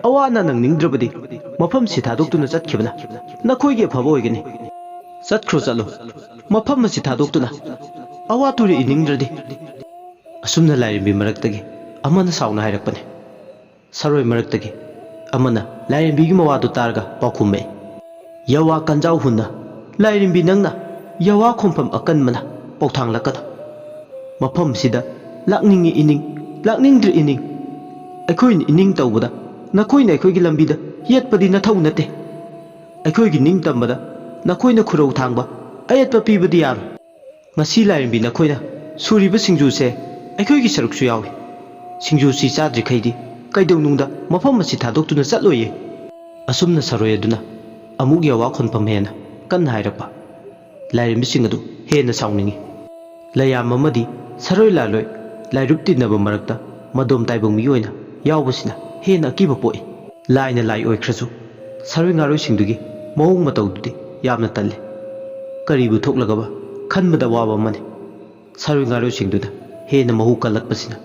ꯑꯋꯥ ꯑꯅꯥ ꯅꯪꯅꯤꯡꯗ꯭ꯔꯕꯗꯤ ꯃꯐꯝꯁꯤ ꯊꯥꯗꯣꯛꯇꯨꯅ ꯆꯠꯈꯤꯕꯅ ꯅꯈꯣꯏꯒꯤ ꯑꯐꯕ ꯑꯣꯏꯒꯅꯤ꯫ ꯆꯠꯈ꯭ꯔꯣ, ꯆꯠꯂꯣ, ꯃꯐꯝ ꯑꯁꯤ ꯊꯥꯗꯣꯛꯇꯨꯅ꯫ ꯑꯋꯥ ꯇꯨꯔꯦ ꯏꯅꯤꯡꯗ꯭ꯔꯗꯤ꯫" ꯑꯁꯨꯝꯅ ꯂꯥꯏꯔꯦꯝꯕꯤ ꯃꯔꯛꯇꯒꯤ ꯑꯃꯅ ꯁꯥꯎꯅ ꯍꯥꯏꯔꯛꯄꯅꯤ꯫ ꯁꯥꯔꯣꯏ ꯃꯔꯛꯇꯒꯤ ꯑꯃꯅ ꯂꯥꯏꯔꯦꯝꯕꯤꯒꯤ ꯃꯋꯥꯗꯨ ꯇꯥꯔꯒ ꯄꯥꯎꯈꯨꯝꯃꯦ꯫ "ꯌꯥꯋꯥ ꯀꯟꯖꯥꯎ ꯍꯨꯟꯅ, ꯂꯥꯏꯔꯦꯝꯕꯤ ꯅꯪꯅ ꯌꯥꯋꯥ ꯈꯣꯝꯐꯝ ꯑꯀꯟꯕꯅ ꯄꯥꯎꯊꯥꯡꯂꯛꯀꯅꯨ꯫ ꯃꯐꯝꯁꯤꯗ ꯂꯥꯛꯅꯤꯡꯏ ꯏꯅꯤꯡ, ꯂꯥꯛꯅꯤꯡꯗ꯭ꯔꯦ ꯏꯅꯤꯡ꯫ ꯑꯩꯈꯣꯏꯅ ꯏꯅꯤꯡ ꯇꯧꯕꯗ ꯅꯈꯣꯏꯅ ꯑꯩꯈꯣꯏꯒꯤ ꯂꯝꯕꯤꯗ ꯌꯦꯠꯄꯗꯤ ꯅꯊꯧ ꯅꯠꯇꯦ꯫ ꯑꯩꯈꯣꯏꯒꯤ ꯅꯤꯡꯇꯝꯕꯗ ꯅꯈꯣꯏꯅ ꯈꯨꯔꯧ ꯊꯥꯡꯕ ꯑꯌꯦꯠꯄ ꯄꯤꯕꯗꯤ ꯌꯥꯔꯣꯏ꯫ ꯉꯁꯤ ꯂꯥꯏꯔꯦꯝꯕꯤ ꯅꯈꯣꯏꯅ ꯁꯨꯔꯤꯕ ꯁꯤꯡꯖꯨꯁꯦ ꯑꯩꯈꯣꯏꯒꯤ ꯁꯔꯨꯛꯁꯨ ꯌꯥꯎꯏ꯫ ꯁꯤꯡꯖꯨꯁꯤ ꯆꯥꯗ꯭ꯔꯤꯈꯩꯗꯤ ꯀꯩꯗꯧꯅꯨꯡꯗ ꯃꯐꯝ ꯑꯁꯤ ꯊꯥꯗꯣꯛꯇꯨꯅ ꯆꯠꯂꯣꯏꯌꯦ꯫" ꯑꯁꯨꯝꯅ ꯁꯥꯔꯣꯏ ꯑꯗꯨꯅ ꯑꯃꯨꯛ ꯌꯥꯋꯥ ꯈꯣꯟꯐꯝ ꯍꯦꯟꯅ ꯀꯟꯅ ꯍꯥꯏꯔꯛꯄ꯫ ꯂꯥꯏꯔꯦꯝꯕꯤꯁꯤꯡ ꯑꯗꯨ ꯍꯦꯟꯅ ꯁꯥꯎꯅꯤꯡꯏ꯫ ꯂꯩꯌꯥꯝ ꯑꯃꯗꯤ ꯁꯥꯔꯣꯏ ꯂꯥꯂꯣꯏ ꯂꯥꯏꯔꯨꯞ ꯇꯤꯟꯅꯕ ꯃꯔꯛꯇ ꯃꯗꯣꯝ ꯇꯥꯏꯕꯪ ꯃꯤ ꯑꯣꯏꯅ ꯌꯥꯎꯕꯁꯤꯅ ꯍꯦꯟꯅ ꯑꯀꯤꯕ ꯄꯣꯛꯏ꯫ ꯂꯥꯏꯅ ꯂꯥꯏ ꯑꯣꯏꯈ꯭ꯔꯁꯨ ꯁꯥꯔꯣꯏ ꯉꯥꯔꯣꯏꯁꯤꯡꯗꯨꯒꯤ ꯃꯑꯣꯡ ꯃꯇꯧꯗꯨꯗꯤ ꯌꯥꯝꯅ ꯇꯜꯂꯤ꯫ ꯀꯔꯤꯕꯨ ꯊꯣꯛꯂꯒꯕ ꯈꯟꯕꯗ ꯑꯋꯥꯕ ꯑꯃꯅꯤ꯫ ꯁꯥꯔꯣꯏ ꯉꯥꯔꯣꯏꯁꯤꯡꯗꯨꯗ ꯍꯦꯟꯅ ꯃꯍꯨ ꯀꯜꯂꯛꯄꯁꯤꯅ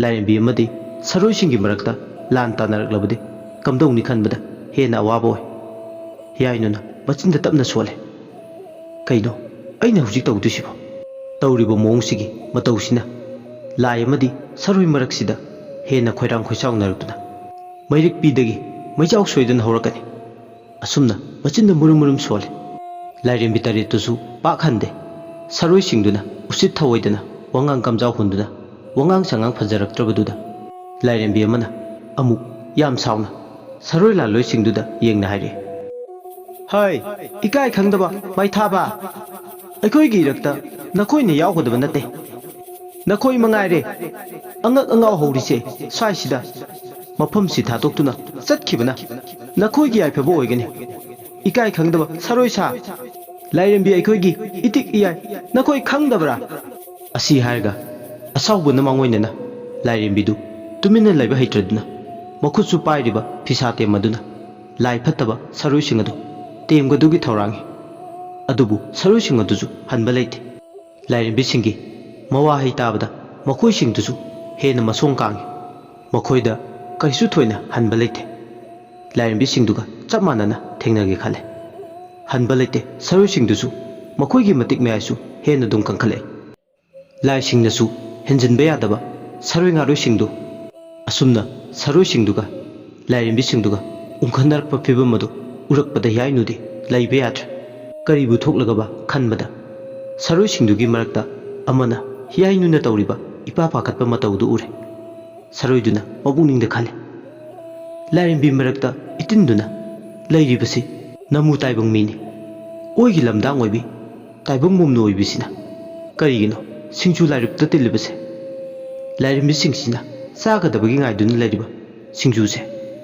ꯂꯥꯏꯔꯦꯝꯕꯤ ꯑꯃꯗꯤ ꯁꯥꯔꯣꯏꯁꯤꯡꯒꯤ ꯃꯔꯛꯇ ꯂꯥꯟ ꯇꯥꯅꯔꯛꯂꯕꯗꯤ ꯀꯝꯗꯧꯅꯤ ꯈꯟꯕꯗ ꯍꯦꯟꯅ ꯑꯋꯥꯕ ꯑꯣꯏ꯫ ꯍꯤꯌꯥꯏꯅꯨꯅ ꯃꯆꯤꯟꯗ ꯇꯞꯅ ꯁꯣꯜꯂꯦ꯫ "ꯀꯩꯅꯣ ꯑꯩꯅ ꯍꯧꯖꯤꯛ ꯇꯧꯗꯣꯏꯁꯤꯕꯣ?" ꯇꯧꯔꯤꯕ ꯃꯑꯣꯡꯁꯤꯒꯤ ꯃꯇꯧꯁꯤꯅ ꯂꯥꯏ ꯑꯃꯗꯤ ꯁꯥꯔꯣꯏ ꯃꯔꯛꯁꯤꯗ ꯍꯦꯟꯅ ꯈꯣꯏꯔꯥꯡ ꯈꯣꯏꯁꯥꯎꯅꯔꯛꯇꯨꯅ ꯃꯩꯔꯤꯛꯄꯤꯗꯒꯤ ꯃꯩꯖꯥꯎ ꯁꯣꯏꯗꯅ ꯍꯧꯔꯛꯀꯅꯤ꯫ ꯑꯁꯨꯝꯅ ꯃꯆꯤꯟꯗ ꯃꯨꯔꯨꯝ ꯃꯨꯔꯨꯝ ꯁꯣꯜꯂꯤ꯫ ꯂꯥꯏꯔꯦꯝꯕꯤ ꯇꯔꯦꯠꯇꯨꯁꯨ ꯄꯥꯛ ꯍꯟꯗꯦ꯫ ꯁꯔꯣꯏꯁꯤꯡꯗꯨꯅ ꯎꯁꯤꯠ ꯊꯑꯣꯏꯗꯅ ꯋꯥꯉꯥꯡ ꯀꯝꯖꯥꯎ ꯍꯨꯟꯗꯨꯅ ꯋꯥꯉꯥꯡ ꯁꯉꯥꯡ ꯐꯖꯔꯛꯇ꯭ꯔꯕꯗꯨꯗ ꯂꯥꯏꯔꯦꯝꯕꯤ ꯑꯃꯅ ꯑꯃꯨꯛ ꯌꯥꯝ ꯁꯥꯎꯅ ꯁꯔꯣꯏ ꯂꯥꯂꯣꯏꯁꯤꯡꯗꯨꯗ ꯌꯦꯡꯅ ꯍꯥꯏꯔꯛꯏ, "ꯍꯩ, ꯏꯀꯥꯏ ꯈꯪꯗꯕ ꯃꯩꯊꯥꯕ! ꯑꯩꯈꯣꯏꯒꯤ ꯏꯔꯛꯇ ꯅꯈꯣꯏꯅ ꯌꯥꯎꯒꯗꯕ ꯅꯠꯇꯦ꯫ ꯅꯈꯣꯏ ꯃꯉꯥꯏꯔꯦ ꯑꯉꯛ ꯑꯉꯥꯎ ꯍꯧꯔꯤꯁꯦ ꯁ꯭ꯋꯥꯏꯁꯤꯗ꯫ ꯃꯐꯝꯁꯤ ꯊꯥꯗꯣꯛꯇꯨꯅ ꯆꯠꯈꯤꯕꯅ ꯅꯈꯣꯏꯒꯤ ꯌꯥꯏꯐꯕ ꯑꯣꯏꯒꯅꯤ꯫ ꯏꯀꯥꯏ ꯈꯪꯗꯕ ꯁꯔꯣꯏ ꯁꯥ! ꯂꯥꯏꯔꯦꯝꯕꯤ ꯑꯩꯈꯣꯏꯒꯤ ꯏꯇꯤꯛ ꯏꯌꯥꯏ ꯅꯈꯣꯏ ꯈꯪꯗꯕ꯭ꯔꯥ?" ꯑꯁꯤ ꯍꯥꯏꯔꯒ ꯑꯁꯥꯎꯕꯅ ꯃꯥꯡꯑꯣꯏꯅꯅ ꯂꯥꯏꯔꯦꯝꯕꯤꯗꯨ ꯇꯨꯃꯤꯟꯅ ꯂꯩꯕ ꯍꯩꯇ꯭ꯔꯗꯨꯅ ꯃꯈꯨꯠꯁꯨ ꯄꯥꯏꯔꯤꯕ ꯐꯤꯁꯥ ꯇꯦꯝ ꯑꯗꯨꯅ ꯂꯥꯏ ꯐꯠꯇꯕ ꯁꯔꯣꯏꯁꯤꯡ ꯑꯗꯨ ꯇꯦꯝꯒꯗꯨꯒꯤ ꯊꯧꯔꯥꯡꯏ꯫ ꯑꯗꯨꯕꯨ ꯁꯔꯣꯏꯁꯤꯡ ꯑꯗꯨꯁꯨ ꯍꯟꯕ ꯂꯩꯇꯦ꯫ ꯂꯥꯏꯔꯦꯝꯕꯤꯁꯤꯡꯒꯤ ꯃꯋꯥꯍꯩ ꯇꯥꯕꯗ ꯃꯈꯣꯏꯁꯤꯡꯗꯨꯁꯨ ꯍꯦꯟꯅ ꯃꯁꯣꯡ ꯀꯥꯡꯏ꯫ ꯃꯈꯣꯏꯗ ꯀꯩꯁꯨ ꯊꯣꯏꯅ ꯍꯟꯕ ꯂꯩꯇꯦ꯫ ꯂꯥꯏꯔꯦꯝꯕꯤꯁꯤꯡꯗꯨꯒ ꯆꯞ ꯃꯥꯟꯅꯅ ꯊꯦꯡꯅꯒꯦ ꯈꯜꯂꯦ꯫ ꯍꯟꯕ ꯂꯩꯇꯦ꯫ ꯁꯔꯣꯏꯁꯤꯡꯗꯨꯁꯨ ꯃꯈꯣꯏꯒꯤ ꯃꯇꯤꯛ ꯃꯌꯥꯏꯁꯨ ꯍꯦꯟꯅ ꯑꯗꯨꯝ ꯀꯟꯈꯠꯂꯛꯏ꯫ ꯂꯥꯏꯁꯤꯡꯅꯁꯨ ꯍꯦꯟꯖꯤꯟꯕ ꯌꯥꯗꯕ ꯁꯔꯣꯏ ꯉꯥꯔꯣꯏꯁꯤꯡꯗꯨ꯫ ꯑꯁꯨꯝꯅ ꯁꯔꯣꯏꯁꯤꯡꯗꯨꯒ ꯂꯥꯏꯔꯦꯝꯕꯤꯁꯤꯡꯗꯨꯒ ꯎꯪꯈꯠꯅꯔꯛꯄ ꯐꯤꯕꯝ ꯑꯗꯨ ꯎꯔꯛꯄꯗ ꯍꯤꯌꯥꯏꯅꯨꯗꯤ ꯂꯩꯕ ꯌꯥꯗ꯭ꯔꯦ꯫ ꯀꯔꯤꯕꯨ ꯊꯣꯛꯂꯒꯕ ꯈꯟꯕꯗ ꯁꯔꯣꯏꯁꯤꯡꯗꯨꯒꯤ ꯃꯔꯛꯇ ꯑꯃꯅ ꯍꯤꯌꯥꯏꯅꯨꯅ ꯇꯧꯔꯤꯕ ꯏꯄꯥ ꯄꯥꯈꯠꯄ ꯃꯇꯧꯗꯨ ꯎꯔꯦ꯫ ꯁꯔꯣꯏꯗꯨꯅ ꯃꯄꯨꯛꯅꯤꯡꯗ ꯈꯜꯂꯤ, "ꯂꯥꯏꯔꯦꯝꯕꯤ ꯃꯔꯛꯇ ꯏꯇꯤꯟꯗꯨꯅ ꯂꯩꯔꯤꯕꯁꯤ ꯅꯃꯨ ꯇꯥꯏꯕꯪ ꯃꯤꯅꯤ꯫ ꯑꯣꯏꯒꯤ ꯂꯝꯗꯥꯡ ꯑꯣꯏꯕꯤ ꯇꯥꯏꯕꯪ ꯃꯨꯝꯅ ꯑꯣꯏꯕꯤꯁꯤꯅ ꯀꯔꯤꯒꯤꯅꯣ ꯁꯤꯡꯖꯨ ꯂꯥꯏꯔꯨꯛꯇ ꯇꯤꯜꯂꯤꯕꯁꯦ? ꯂꯥꯏꯔꯦꯝꯕꯤꯁꯤꯡꯁꯤꯅ ꯆꯥꯒꯗꯕꯒꯤ ꯉꯥꯏꯗꯨꯅ ꯂꯩꯔꯤꯕ ꯁꯤꯡꯖꯨꯁꯦ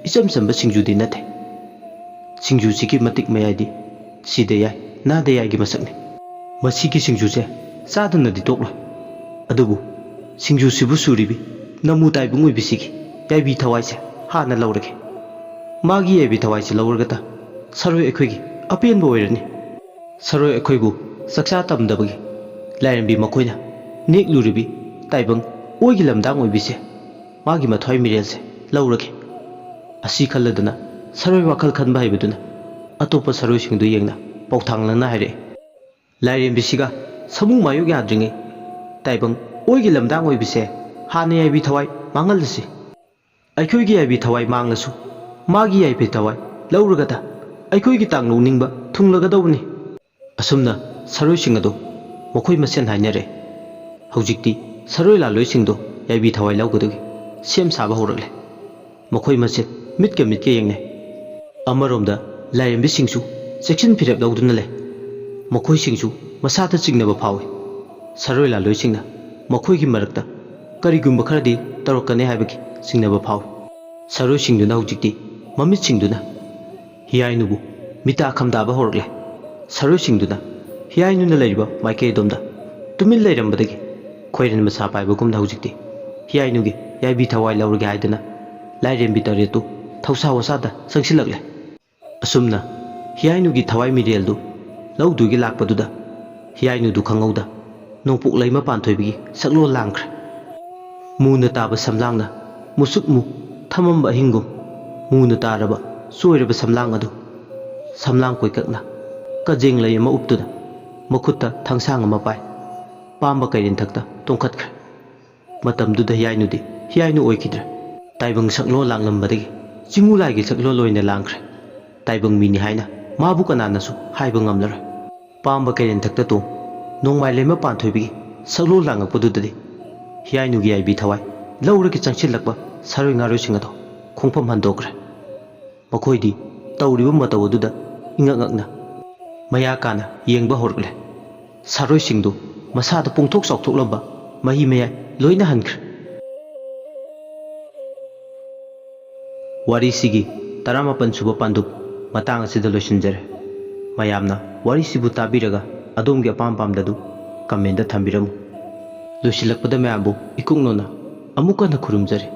ꯏꯆꯝ ꯆꯝꯕ ꯁꯤꯡꯖꯨꯗꯤ ꯅꯠꯇꯦ꯫ ꯁꯤꯡꯖꯨꯁꯤꯒꯤ ꯃꯇꯤꯛ ꯃꯌꯥꯏꯗꯤ ꯁꯤꯗ ꯌꯥꯏ, ꯅꯥꯗ ꯌꯥꯏꯒꯤ ꯃꯁꯛꯅꯤ꯫ ꯃꯁꯤꯒꯤ ꯁꯤꯡꯖꯨꯁꯦ ꯆꯥꯗꯅꯗꯤ ꯇꯣꯛꯂꯣꯏ꯫ ꯑꯗꯨꯕꯨ ꯁꯤꯡꯖꯨꯁꯤꯕꯨ ꯁꯨꯔꯤꯕꯤ ꯅꯃꯨ ꯇꯥꯏꯕꯪ ꯑꯣꯏꯕꯤꯁꯤꯒꯤ ꯌꯥꯏꯕꯤ ꯊꯋꯥꯏꯁꯦ ꯍꯥꯟꯅ ꯂꯧꯔꯒꯦ꯫ ꯃꯥꯒꯤ ꯌꯥꯏꯕꯤ ꯊꯋꯥꯏꯁꯦ ꯂꯧꯔꯒꯇ ꯁꯔꯣꯏ ꯑꯩꯈꯣꯏꯒꯤ ꯑꯄꯦꯟꯕ ꯑꯣꯏꯔꯅꯤ꯫ ꯁꯔꯣꯏ ꯑꯩꯈꯣꯏꯕꯨ ꯆꯥꯛꯆꯥ ꯇꯝꯗꯕꯒꯤ ꯂꯥꯏꯔꯦꯝꯕꯤ ꯃꯈꯣꯏꯅ ꯅꯦꯛꯂꯨꯔꯤꯕꯤ ꯇꯥꯏꯕꯪ ꯑꯣꯏꯒꯤ ꯂꯝꯗꯥꯡ ꯑꯣꯏꯕꯤꯁꯦ ꯃꯥꯒꯤ ꯃꯊ꯭ꯋꯥꯏ ꯃꯤꯔꯦꯜꯁꯦ ꯂꯧꯔꯒꯦ"꯫ ꯑꯁꯤ ꯈꯜꯂꯗꯨꯅ ꯁꯔꯣꯏ ꯋꯥꯈꯜ ꯈꯟꯕ ꯍꯩꯕꯗꯨꯅ ꯑꯇꯣꯞꯄ ꯁꯔꯣꯏꯁꯤꯡꯗꯨ ꯌꯦꯡꯅ ꯄꯥꯎꯊꯥꯡ ꯂꯪꯅ ꯍꯥꯏꯔꯛꯏ, "ꯂꯥꯏꯔꯦꯝꯕꯤꯁꯤꯒ ꯁꯃꯨ ꯃꯥꯌꯣꯛ ꯌꯥꯗ꯭ꯔꯤꯉꯩ ꯇꯥꯏꯕꯪ ꯑꯣꯏꯒꯤ ꯂꯝꯗꯥꯡ ꯑꯣꯏꯕꯤꯁꯦ ꯍꯥꯟꯅ ꯌꯥꯏꯕꯤ ꯊꯋꯥꯏ ꯃꯥꯡꯍꯜꯂꯁꯤ"꯫ ꯑꯩꯈꯣꯏꯒꯤ ꯌꯥꯏꯕꯤ ꯊꯋꯥꯏ ꯃꯥꯡꯂꯁꯨ ꯃꯥꯒꯤ ꯌꯥꯏꯕꯤ ꯊꯋꯥꯏ ꯂꯧꯔꯒꯗ ꯑꯩꯈꯣꯏꯒꯤ ꯇꯥꯡ ꯂꯧꯅꯤꯡꯕ ꯊꯨꯡꯂꯒꯗꯧꯕꯅꯤ꯫ ꯑꯁꯨꯝꯅ ꯁꯔꯣꯏꯁꯤꯡ ꯑꯗꯨ ꯃꯈꯣꯏ ꯃꯁꯦꯟ ꯍꯥꯏꯅꯔꯦ꯫ ꯍꯧꯖꯤꯛꯇꯤ ꯁꯔꯣꯏ ꯂꯥꯂꯣꯏꯁꯤꯡꯗꯣ ꯌꯥꯏꯕꯤ ꯊꯋꯥꯏ ꯂꯧꯒꯗꯕꯒꯤ ꯁꯦꯝ ꯁꯥꯕ ꯍꯧꯔꯛꯂꯦ꯫ ꯃꯈꯣꯏ ꯃꯁꯦꯟ ꯃꯤꯠꯀ ꯃꯤꯠꯀ ꯌꯦꯡꯅꯩ꯫ ꯑꯃꯔꯣꯝꯗ ꯂꯥꯏꯔꯦꯝꯕꯤꯁꯤꯡꯁꯨ ꯆꯦꯛꯁꯤꯟ ꯐꯤꯔꯦꯞ ꯂꯧꯗꯨꯅ ꯂꯩ꯫ ꯃꯈꯣꯏꯁꯤꯡꯁꯨ ꯃꯁꯥꯗ ꯆꯤꯡꯅꯕ ꯐꯥꯎꯏ꯫ ꯁꯔꯣꯏ ꯂꯥꯂꯣꯏꯁꯤꯡꯅ ꯃꯈꯣꯏꯒꯤ ꯃꯔꯛꯇ ꯀꯔꯤꯒꯨꯝꯕ ꯈꯔꯗꯤ ꯇꯧꯔꯛꯀꯅꯤ ꯍꯥꯏꯕꯒꯤ ꯆꯤꯡꯅꯕ ꯐꯥꯎꯏ꯫ ꯁꯔꯣꯏꯁꯤꯡꯗꯨꯅ ꯍꯧꯖꯤꯛꯇꯤ ꯃꯃꯤꯠꯁꯤꯡꯗꯨꯅ ꯍꯤꯌꯥꯏꯅꯨꯕꯨ ꯃꯤꯇꯥ ꯈꯝꯗꯥꯕ ꯍꯧꯔꯛꯂꯦ꯫ ꯁꯔꯣꯏꯁꯤꯡꯗꯨꯅ ꯍꯤꯌꯥꯏꯅꯨꯅ ꯂꯩꯔꯤꯕ ꯃꯥꯏꯀꯩ ꯑꯗꯣꯝꯗ ꯇꯨꯃꯤꯟ ꯂꯩꯔꯝꯕꯗꯒꯤ ꯈꯣꯏꯔꯦꯟ ꯃꯁꯥ ꯄꯥꯏꯕꯒꯨꯝꯅ ꯍꯧꯖꯤꯛꯇꯤ ꯍꯤꯌꯥꯏꯅꯨꯒꯤ ꯌꯥꯏꯕꯤ ꯊꯋꯥꯏ ꯂꯧꯔꯒꯦ ꯍꯥꯏꯗꯅ ꯂꯥꯏꯔꯦꯝꯕꯤ ꯇꯔꯦꯠꯇꯨ ꯊꯧꯁꯥ ꯋꯥꯁꯥꯗ ꯆꯪꯁꯤꯜꯂꯛꯂꯦ꯫ ꯑꯁꯨꯝꯅ ꯍꯤꯌꯥꯏꯅꯨꯒꯤ ꯊꯋꯥꯏ ꯃꯤꯔꯦꯜꯗꯨ ꯂꯧꯗꯨꯒꯤ ꯂꯥꯛꯄꯗꯨꯗ ꯍꯤꯌꯥꯏꯅꯨꯗꯨ ꯈꯪꯍꯧꯗ ꯅꯣꯡꯄꯣꯛ ꯂꯩꯃ ꯄꯥꯟꯊꯣꯏꯕꯤꯒꯤ ꯁꯛꯂꯣꯟ ꯂꯥꯡꯈ꯭ꯔꯦ꯫ ꯃꯨꯅ ꯇꯥꯕ ꯁꯝꯂꯥꯡꯅ ꯃꯨꯁꯨꯛ ꯃꯨ ꯊꯝꯃꯝꯕ ꯑꯍꯤꯡꯒꯨꯝ ꯃꯨꯅ ꯇꯥꯔꯕ ꯆꯣꯏꯔꯕ ꯁꯝꯂꯥꯡ ꯑꯗꯨ ꯁꯝꯂꯥꯡ ꯀꯣꯏꯀꯛꯅ ꯀꯖꯦꯡ ꯂꯩ ꯑꯃ ꯎꯞꯇꯨꯅ ꯃꯈꯨꯠꯇ ꯊꯥꯡꯁꯥꯡ ꯑꯃ ꯄꯥꯏ ꯄꯥꯝꯕ ꯀꯩꯔꯦꯟꯊꯛꯇ ꯇꯣꯡꯈꯠꯈ꯭ꯔꯦ꯫ ꯃꯇꯝꯗꯨꯗ ꯍꯤꯌꯥꯏꯅꯨꯗꯤ ꯍꯤꯌꯥꯏꯅꯨ ꯑꯣꯏꯈꯤꯗ꯭ꯔꯦ꯫ ꯇꯥꯏꯕꯪ ꯁꯛꯂꯣꯟ ꯂꯥꯡꯂꯝꯕꯗꯒꯤ ꯆꯤꯡꯉꯨ ꯂꯥꯏꯒꯤ ꯁꯛꯂꯣꯟ ꯑꯣꯏꯅ ꯂꯥꯡꯈ꯭ꯔꯦ꯫ ꯇꯥꯏꯕꯪ ꯃꯤꯅꯤ ꯍꯥꯏꯅ ꯃꯥꯕꯨ ꯀꯅꯥꯅꯁꯨ ꯍꯥꯏꯕ ꯉꯝꯂꯔꯣꯏ꯫ ꯄꯥꯝꯕ ꯀꯩꯔꯦꯟꯊꯛꯇ ꯇꯣꯡ ꯅꯣꯡꯃꯥꯏ ꯂꯩꯃ ꯄꯥꯟꯊꯣꯏꯕꯤꯒꯤ ꯁꯛꯂꯣꯟ ꯂꯥꯡꯉꯛꯄꯗꯨꯗꯗꯤ ꯍꯤꯌꯥꯏꯅꯨꯒꯤ ꯌꯥꯏꯕꯤ ꯊꯋꯥꯏ ꯂꯧꯔꯒ ꯆꯪꯁꯤꯜꯂꯛꯄ ꯁꯥꯔꯣꯏ ꯉꯥꯔꯣꯏꯁꯤꯡ ꯑꯗꯣ ꯈꯣꯡꯐꯝ ꯍꯟꯗꯣꯛꯈ꯭ꯔꯦ꯫ ꯃꯈꯣꯏꯗꯤ ꯇꯧꯔꯤꯕ ꯃꯇꯧ ꯑꯗꯨꯗ ꯏꯉꯛ ꯉꯛꯅ ꯃꯌꯥ ꯀꯥꯅ ꯌꯦꯡꯕ ꯍꯧꯔꯛꯂꯦ꯫ ꯁꯥꯔꯣꯏꯁꯤꯡꯗꯨ ꯃꯁꯥꯗ ꯄꯣꯡꯊꯣꯛ ꯆꯥꯎꯊꯣꯛꯂꯝꯕ ꯃꯍꯤ ꯃꯌꯥꯏ ꯂꯣꯏꯅ ꯍꯟꯈ꯭ꯔꯦ꯫ ꯋꯥꯔꯤꯁꯤꯒꯤ ꯇꯔꯥꯃꯥꯄꯟ ꯁꯨꯕ ꯄꯥꯟꯗꯨꯞ ꯃꯇꯥꯡ ꯑꯁꯤꯗ ꯂꯣꯏꯁꯤꯟꯖꯔꯦ꯫ ꯃꯌꯥꯝꯅ ꯋꯥꯔꯤꯁꯤꯕꯨ ꯇꯥꯕꯤꯔꯒ ꯑꯗꯣꯝꯒꯤ ꯑꯄꯥꯝ ꯄꯥꯝꯗꯗꯨ ꯀꯃꯦꯟꯗ ꯊꯝꯕꯤꯔꯝꯃꯨ꯫ ꯂꯣꯏꯁꯤꯜꯂꯛꯄꯗ ꯃꯌꯥꯝꯕꯨ ꯏꯀꯨꯛꯅꯣꯅ ꯑꯃꯨꯛ ꯍꯟꯅ ꯈꯨꯔꯨꯝꯖꯔꯤ꯫